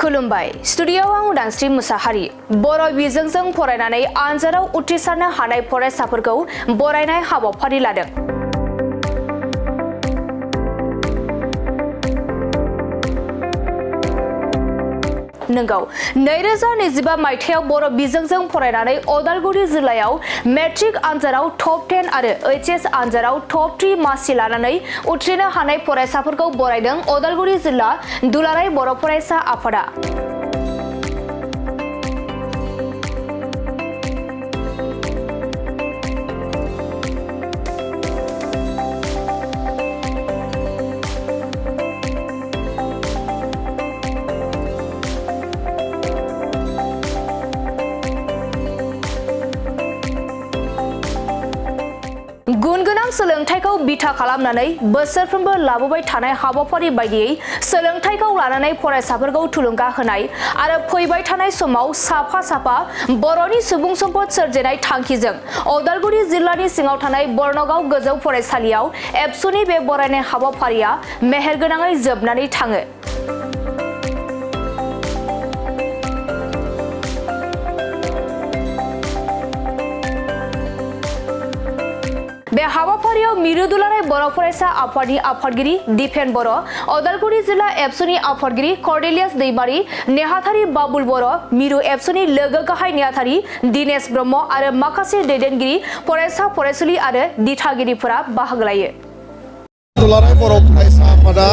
खुलुमबाय स्टुडियोआव आं उदांस्रि मुसाहारि बर' बिजोंजों फरायनानै आनजादाव उथ्रिसारनो हानाय फरायसाफोरखौ बरायनाय हाबाफारि लादों। नंगौ 2025 मायथाइयाव बर' बिजोंजों फरायनानै उदालगुरि जिल्लायाव मेट्रिक आनजादाव टप 10 आरो H.S आनजादाव टप 3 मासि लानानै उथ्रिनो हानाय फरायसाफोरखौ बरायदों उदालगुरि जिल्ला दुलाराय बर' फरायसा आफादा। गुनगोनां सोलोंथाइखौ बिथा खालामनानै बोसोरफ्रोमबो लाबोबाय थानाय हाबाफारि बायदियै सोलोंथाइखौ लानानै फरायसाफोरखौ थुलुंगा होनाय आरो फैबाय थानाय समाव साफा बर'नि सुबुं सम्पद सोरजिनाय थांखिजों उदालगुरि जिल्लानि सिङाव थानाय बर्नगाव गोजौ फरायसालियाव एबसुनि बे बरायनाय हाबाफारिया मेहेरगोनाङै जोबनानै थाङो। बे हाबाफारियाव मिरु दुलाराय बर' फरायसा आफादनि आफादगिरि दिपेन बर', उदालगुरि जिल्ला एबसुनि आफादगिरि कर्डेलियास दैमारि, नेहाथारि बाबुल बर', मिरु एबसुनि लोगो गाहाय नेहाथारि दिनेश ब्रह्म आरो माखासे दैदेनगिरि फरायसा फरायसुलि आरो दिथागिरिफोरा बाहागो लायो। दुलाराय बर' फरायसा आफादा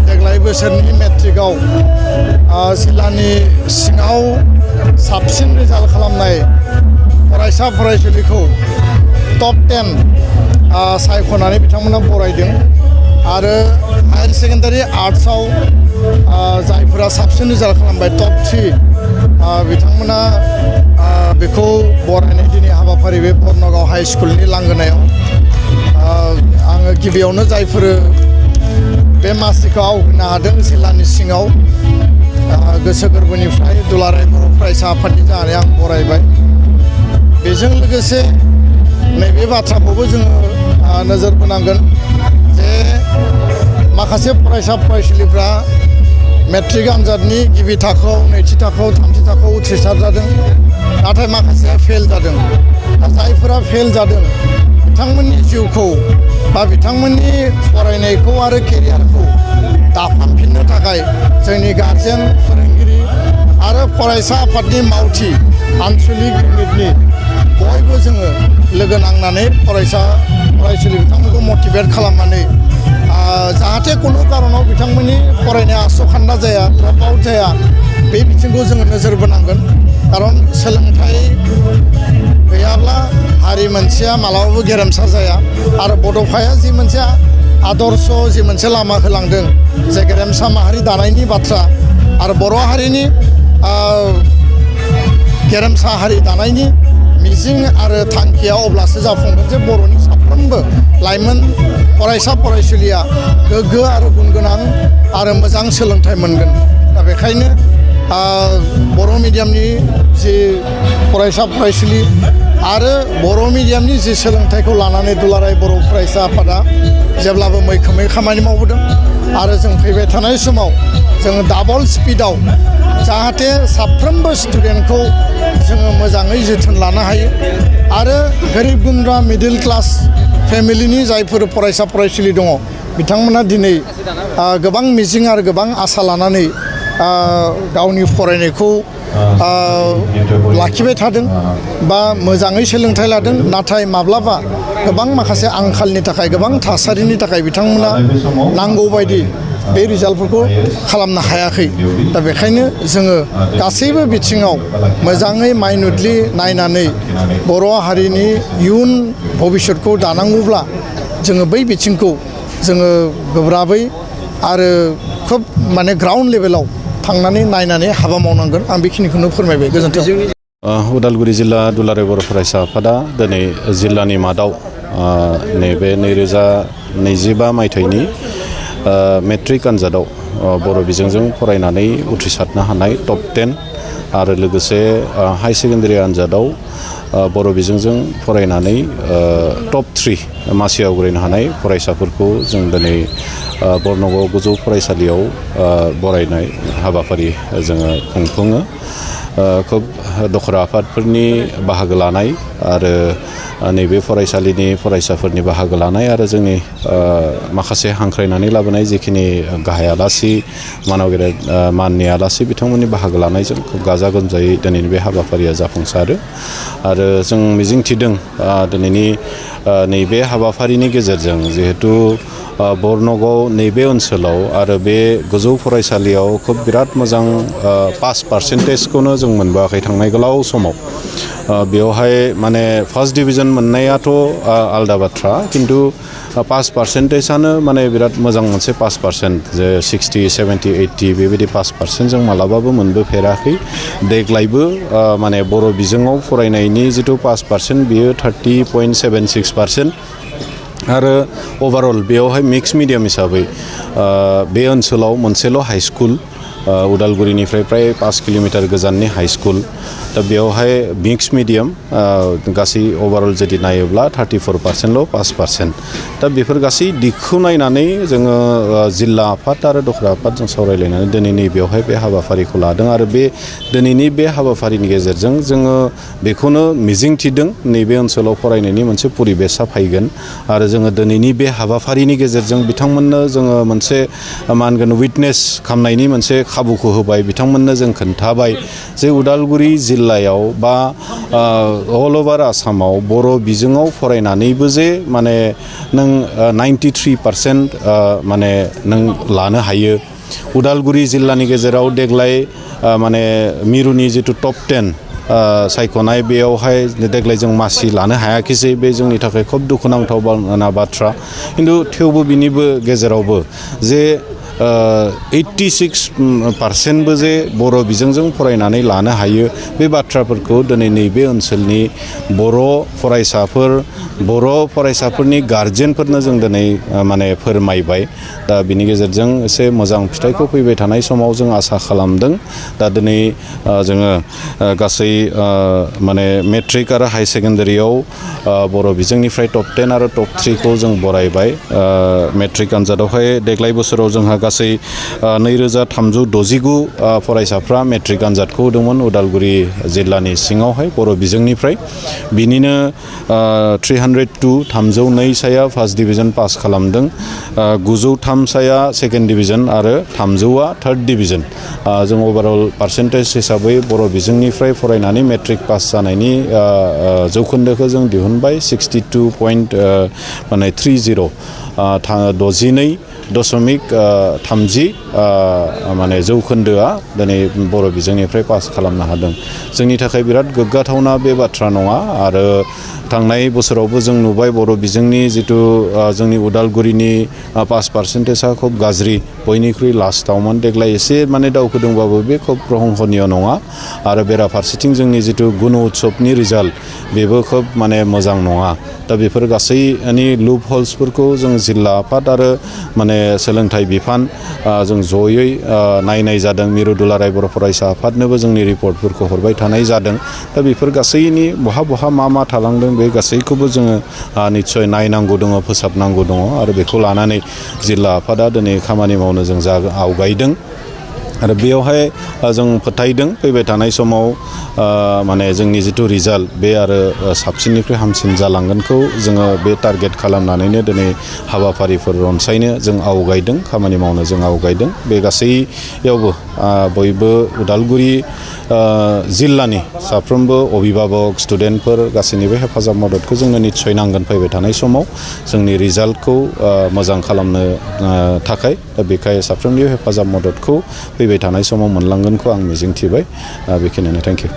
देग्लाय बोसोरनि मेट्रिकआव जिल्लानि सिङाव साबसिन रिजाल्ट खालामनाय फरायसा फरायसुलिखौ टप 10 सायख'नानै बिथांमोना बरायदों आरो हायार सेकेन्डारि आर्ट्सआव जायफोरा साबसिन रिजाल्ट खालामबाय टप 3 बिथांमोना बेखौ बरायनाय दिनै हाबाफारि बे बर्नगाव हाइ स्कुलनि लांगोनायाव आङो गिबियावनो जायफोर बे मासिखौ आवग्रिनो हादों जिल्लानि सिङाव गोसो गोरबोनिफ्राय दुलाराय बर' फरायसा आफादनि जानानै आं बरायबाय। बेजों लोगोसे नैबे बाथ्राखौबो जोङो नोजोर बोनांगोन जे माखासे फरायसा फरायसुलिफ्रा मेट्रिक आनजादनि गिबि थाखोआव नैथि थाखोआव थामथि थाखोआव उथ्रिसार जादों, नाथाय माखासेया फेल जादों। जायफोरा फेल जादों बिथांमोननि जिउखौ बा बिथांमोननि फरायनायखौ आरो केरियारखौ दाफामफिननो थाखाय जोंनि गार्जेन फोरोंगिरि आरो फरायसा आफादनि मावथि आनसलिक इउनिटनि बयबो जोङो लोगो नांनानै फरायसा फरायसुलि बिथांमोनखौ मटिभेट खालामनानै जाहाथे खुनु कारनाव बिथांमोननि फरायनाया आस'खान्दा जाया, ड्रप आउट जाया, बे बिथिंखौ जोङो नोजोर बोनांगोन। खारन सोलोंथाइ गैयाब्ला हारि मोनसेया मालाबाबो गेरेमसा जाया आरो बड'फाया जि मोनसे आदर्श जि मोनसे लामा होलांदों जे गेरेमसा माहारि दानायनि बाथ्रा आरो बर' हारिनि गेरेमसा हारि दानायनि मिजिं आरो थांखिया अब्लासो जाफुंगोन जे बर'नि साफ्रोमबो लाइमोन फरायसा फरायसुलिया गोग्गो आरो गुन गोनां आरो मोजां सोलोंथाइ मोनगोन। दा बेखायनो बर' मिडियामनि जि फरायसा फरायसुलि आरो बर' मिडियामनि जि सोलोंथाइखौ लानानै दुलाराय बर' फरायसा आफादा जेब्लाबो मैखोमै खामानि मावबोदों आरो जों फैबाय थानाय समाव जोङो डाबल स्पिडआव जाहाथे साफ्रोमबो स्टुडेन्टखौ जोङो मोजाङै जोथोन लानो हायो आरो गोरिब गुन्द्रा मिडिल क्लास फेमिलिनि जायफोर फरायसा फरायसुलि दङ बिथांमोना दिनै गोबां मिजिं आरो गोबां आसा लानानै गावनि फरायनायखौ लाखिबाय थादों बा मोजाङै सोलोंथाइ लादों, नाथाय माब्लाबा गोबां माखासे आंखालनि थाखाय गोबां थासारिनि थाखाय बिथांमोना नांगौबायदि बे रिजाल्टफोरखौ खालामनो हायाखै। दा बेखायनो जोङो गासैबो बिथिङाव मोजाङै माइन्युटलि नायनानै बर' हारिनि इयुन भबिष्यतखौ दानांगौब्ला जोङो बै बिथिंखौ जोङो गोब्राबै आरो खोब माने ग्राउन्ड लेभेलाव थांनानै नायनानै हाबा मावनांगोन। आं बेखिनिखौनो फोरमायबाय। गोजोन्थों। उदालगुरि जिल्ला दुलाराय बर' फरायसा आफादा दिनै जिल्लानि मादाव नैबे 2025 मायथाइनि मेट्रिक आनजादाव बर' बिजोंजों फरायनानै उथ्रिसारनो हानाय टप 10 आरो लोगोसे हाई सेकेन्डारि आनजादाव बर' बिजोंजों फरायनानै टप 3 मासि आवग्रिनो हानाय फरायसाफोरखौ जों दिनै बर्नगाव गोजौ फरायसालियाव बरायनाय हाबाफारि जोङो खुंफुङो। खोब दखरा आफादफोरनि बाहागो लानाय आरो नैबे फरायसालिनि फरायसाफोरनि बाहागो लानाय आरो जोंनि माखासे हांख्रायनानै लाबोनाय जिखिनि गाहाय आलासि माननि आलासि बिथांमोननि बाहागो लानायजों खोब गाजा गोमजायै दिनैनि बे हाबाफारिया जाफुंसारो आरो जों मिजिंथिदों दिनैनि नैबे हाबाफारिनि गेजेरजों जिहेतु बर्नगाव नैबे ओनसोलाव आरो बे गोजौ फरायसालियाव खोब बिराद मोजां पास पार्सेन्टेजखौनो जों मोनबोआखै थांनाय गोलाव समाव बेवहाय माने फार्स्ट डिभिजन मोननायाथ' आलदा बाथ्रा खिन्थु पास पार्सेन्टेजआनो माने बिराद मोजां मोनसे पास पार्सेन्ट जे 60, 70, 80 बेबायदि पास पार्सेन्ट जों मालाबाबो मोनबोफेराखै। देग्लायबो माने बर' बिजोङाव फरायनायनि जिथु पास पार्सेन्ट बियो 30.76%। आरो ओभारअल बेयावहाय मिक्स मिडियाम हिसाबै बे ओनसोलाव मोनसेल' हाई स्कुल उदालगुरिनिफ्राय प्राय 5 किल'मिटार गोजाननि हाई स्कुल दा बेयावहाय मिक्स मिडियाम गासै ओभारअल जुदि नायोब्ला 34%ल' पास पार्सेन्ट दा बेफोर गासै दिगखौ नायनानै जोङो जिल्ला आफाद आरो दखरा आफादजों सावरायलायनानै दिनैनि बेवहाय बे हाबाफारिखौ लादों आरो बे दिनैनि बे हाबाफारिनि गेजेरजों जोङो बेखौनो मिजिंथिदों नैबे ओनसोलाव फरायनायनि मोनसे परिबेसा फैगोन आरो जोङो दिनैनि बे हाबाफारिनि गेजेरजों बिथांमोननो जोङो मोनसे मा होनगोन उइटनेस खालामनायनि मोनसे खाबुखौ होबाय बिथांमोननो जों खोन्थाबाय जे उदालगुरि जिल्लायाव बा अल ओभार आसामाव बर' बिजोङाव फरायनानैबो जे माने नों 93% माने नों लानो हायो। उदालगुरि जिल्लानि गेजेराव देग्लाय माने मिरुनि जिथु टप 10 सायख'नाय बेयावहाय देग्लाय जों मासि लानो हायाखिसै बे जोंनि थाखाय खोब दुखुनांथाव बाथ्रा खिन्थु थेवबो बिनिबो गेजेरावबो जे 86% जे बर' बिजोंजों फरायनानै लानो हायो बे बाथ्राफोरखौ दिनै नैबे ओनसोलनि बर' फरायसाफोरनि गार्जेनफोरनो जों दिनै माने फोरमायबाय दा बिनि गेजेरजों एसे मोजां फिथाइखौ फैबाय थानाय समाव जों आसा खालामदों दा दिनै जोङो गासै माने मेट्रिक आरो हाई सेकेन्डारियाव बर' बिजोंनिफ्राय टप 10 आरो टप 3 खौ जों बरायबाय। मेट्रिक आनजादावहाय देग्लाय बोसोराव जोंहा गासै 2369 फरायसाफ्रा मेट्रिक आनजादखौ होदोंमोन उदालगुरि जिल्लानि सिङावहाय बर' बिजोंनिफ्राय बिनिनो 302 साया फार्स्ट डिभिजन पास खालामदों 903 साया सेकेन्ड डिभिजन आरो 300आ थार्ड डिभिजन जों ओभारअल पार्सेन्टेज हिसाबै बर' बिजोंनिफ्राय फरायनानै मेट्रिक पास जानायनि जौखोन्दोखौ जों दिहुनबाय 62.62.30 माने जौखोन्दोआ दिनै बर' बिजोंनिफ्राय पास खालामनो हादों। जोंनि थाखाय बिराद गोग्गाथावना बे बाथ्रा नङा आरो थांनाय बोसोरावबो जों नुबाय बर' बिजोंनि जिथु जोंनि उदालगुरिनि पास पार्सेन्टेजआ खोब गाज्रि बयनिख्रुइ लास्टावमोन देग्लाय एसे माने दावखोदोंबाबो बे खोब प्रहंसनीय नङा आरो बेराफारसेथिं जोंनि जिथु गुन उत्सबनि रिजाल्ट बेबो खोब माने मोजां नङा दा बेफोर गासैनि लुप हल्सफोरखौ जों जिल्ला आफाद आरो माने सोलोंथाइ बिफान जों जयै नायनाय जादों मिरु दुलाराय बर' फरायसा आफादनोबो जोंनि रिपर्टफोरखौ हरबाय थानाय जादों दा बेफोर गासैनि बहा मा थालांदों बे गासैखौबो जोङो निस्सय नायनांगौ दङ फोसाबनांगौ दङ आरो बेखौ लानानै जिल्ला आफादा दिनै खामानि मावनो जों आवगायदों आरो बेयावहाय जों फोथायदों फैबाय थानाय समाव माने जोंनि जिथु रिजाल्ट बे आरो साबसिननिफ्राय हामसिन जालांगोनखौ जोङो बे टारगेट खालामनानैनो दिनै हाबाफारिफोर रनसायनो जों आवगायदों खामानि मावनो जों आवगायदों बे गासैयावबो बयबो उदालगुरि जिल्लानि साफ्रोमबो अभिभाबक स्टुडेन्टफोर गासैनिबो हेफाजाब मददखौ जोंनो निस्सय नांगोन फैबाय थानाय समाव जोंनि रिजाल्टखौ मोजां खालामनो थाखाय दा बेखाय साफ्रोमनिबो हेफाजाब मददखौ फैबाय थानाय समाव मोनलांगोनखौ आं मिजिंथिबाय बेखिनियानो थेंक इउ।